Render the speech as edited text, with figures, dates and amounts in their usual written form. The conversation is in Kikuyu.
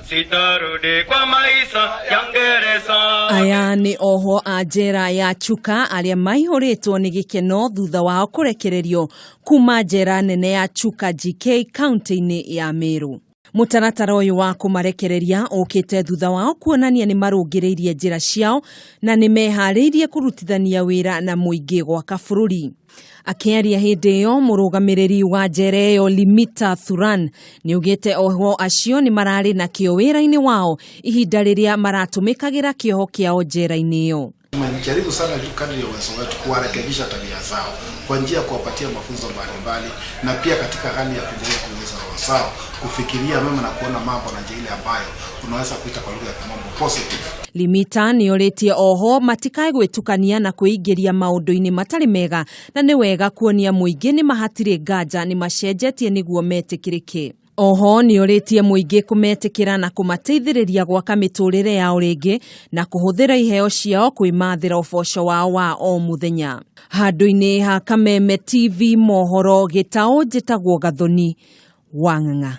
Sitarudi kwa maisha ya gereza. Aya nĩ ohwo a njera ya Chuka arĩa maihũrĩtwo nĩ gĩkeno thutha wao kũrekererio kuma njera nene ya Chuka GK kaunti-inĩ ya Meru. Mũtaratara ũyũ wa kũmarekereria ũkĩte thutha wao kuonania nĩ marũngĩrĩirie njĩra ciao na nĩ meharĩirie kũrutithania wĩra na mũingĩ gwaka bũrũri. Akĩaria hĩndĩ ĩyo, mũrũgamĩrĩri wa njera ĩyo Limita Thuran nĩ augĩte ohwo acio nĩ mararĩ na kĩo wĩra-inĩ wao ihinda rĩrĩa maratũmĩkagĩra kĩoho kĩao njera-inĩ ĩyo. Tumejaribu sana kadri ya uwezo wetu kuwarekebisha tabia zao kwa njia ya kuwapatia mafunzo mbalimbali na pia katika hali ya kujaribu kuongeza roho zao kufikiria mema na kuona mambo na njia ile ambayo unaweza kuita kwa lugha ya kimombo positive. Limita nĩ orĩtie oho matikae gwĩtukania na kwĩingĩria maũndũ-inĩ matarĩ mega na nĩ wega kuonia mũingĩ nĩ mahatirĩ nganja nĩ macenjetie nĩguo metĩkĩrĩke. Oho nĩ orĩtie mũingĩ kũmetĩkĩra na kũmateithĩrĩria gwaka mĩtũrĩre yao rĩngĩ na kũhũthĩra iheo ciao kwĩmathĩra ũboco wao wa o mũthenya. Handũ-inĩ ha Kameme TV mohoro gĩtaũ njĩtagwo Gathoni wa Ng'ang'a.